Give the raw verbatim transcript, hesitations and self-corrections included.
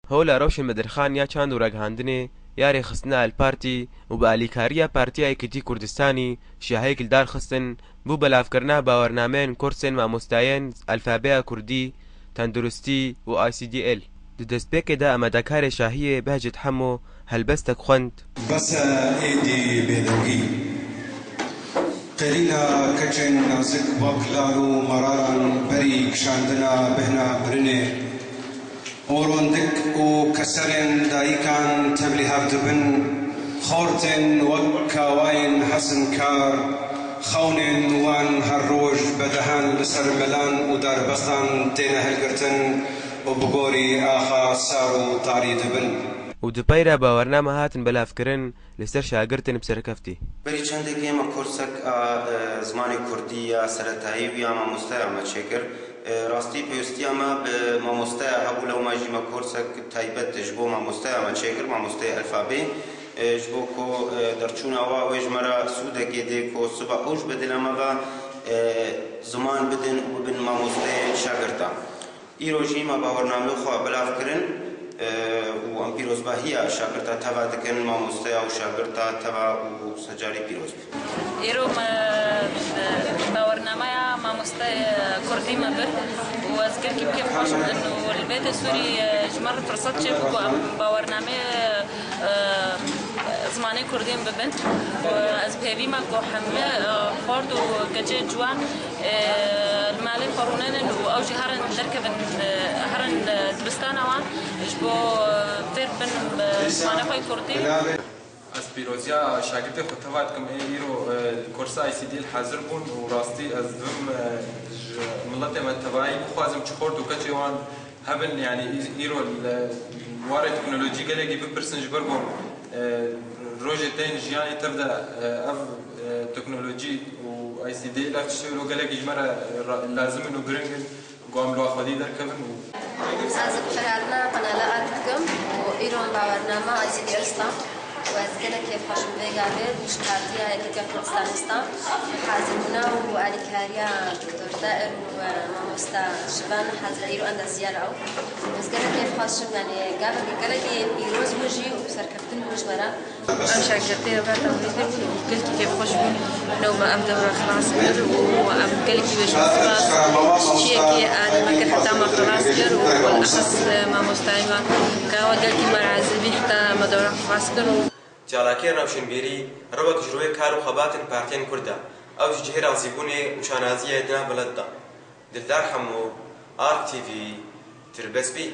Hola rewşên Bedirxan ya çand û ragihandinê ya rêxistina El Partî û bi alîkariya Partiya Yekîtî Kurdistanî şahiyek li dar xistin bo belavkirina bawernameyên kursên mamostayên alfabeya kurdî, tenduristî û I C D L. Di destpêkê de amadekarê şahiyê Behcet Hemo helbestek xwend. Bes e êdî bêdengî. Qêrîna keçên nazik wek lal û mararan berî kişandina bêhna mirinê û rondik û keserên dayikan tevlîhev dibin, xortên wek kawayên hesinkar, xewnên wan her roj bedehan li ser melan û darbestan têne hilgirtin û bi gorî axa sar û tarî dibin. Û di pey re bawername hatin belavkirin li ser şagirtên bi serkeftî. Berî çendekê me kursek a, e, zimanê kurdî ya seretayî û ya mamosteya me çêkir. E, rastî pêwîstiya me bi mamosteya hebû, lewma jî me kursek taybet ji bo mamosteya me çêkir, mamosteyê elfabê. E, ji bo ku, e, derçûna wa wê ji me re sûdekê dê ku siba ew ji bedila me ve, e, ziman bidin û bibin mamosteyên şagirta. Îro jî me bawernameyê xwe belav kirin, e, û em pîrozbahiya şagirta teva dikin, mamosteya û şagirta teva û secarî pîroz be. Îro me, e, bawernameya mamoste, e, kurdî me bir û ez gelkî bi kêfxweş im û li vê dê Sûrî, e, ji me re firset çêbû ku em bawernameyê, e, e, zimanê kurdî em bibin. Û ez bi hêvî me ku hemî, e, xort û keçê ciwan, e, li malê xwe rûnênin û ew jî herin derkevin, e, herin, e, dibistana wan ji bo, e, fêr bin, e, zimanê xwe yê kurdî. Ez pîroziya şagirtê xwe teva dikim. Ê îro, e, kursa I C D L hazir bûn û rastî ez divim, e, ji miletê me tevayî bixwazim çi xort û keçê wan hebin, yanî î-, îro li warê teknolojî gelekî bipirsin, ji ber ku, e, rojê tên jiyanê tev de, e, ev, e, teknolojî û I C D L ev tiştê îro gelekî ji me re, e, ra-, lazim in û giring in ku em li wa xwedî derkevin û Ez bi xêrhatina qenala A dikim û îro em bawername I C D L stan û ez gelek kêfxweş im vê gavê ji Partiya Yekîtiya Kurdistanê stan. Hazir bûna û alîkariya Doktor Tair û, e, mamosta Şivan hazir îro em de ziyara ew. Ez gelek kêfxweş im, yanî gavekî gelekî pîroz bû jî û serkeftin bû ji me re. Em şagirtê ber dawî kirin û gelkî kêfxweş bûn. Lewma em dewra xilas kir û em gelkî wê ji we spas. Çiyekî erê me kir heta me xilas kir û bilexis mamostayê me gawa gelkî me re ezîz bî heta me dewra xilas kir û Çalakiyên rewşenbîrî rewek ji rûyê kar û xebatên partiyên Kurd e. Ew jî cihê razîbûnê û şanaziyê di nav milet de. Dildar Hemo, R T V, Tirbespî.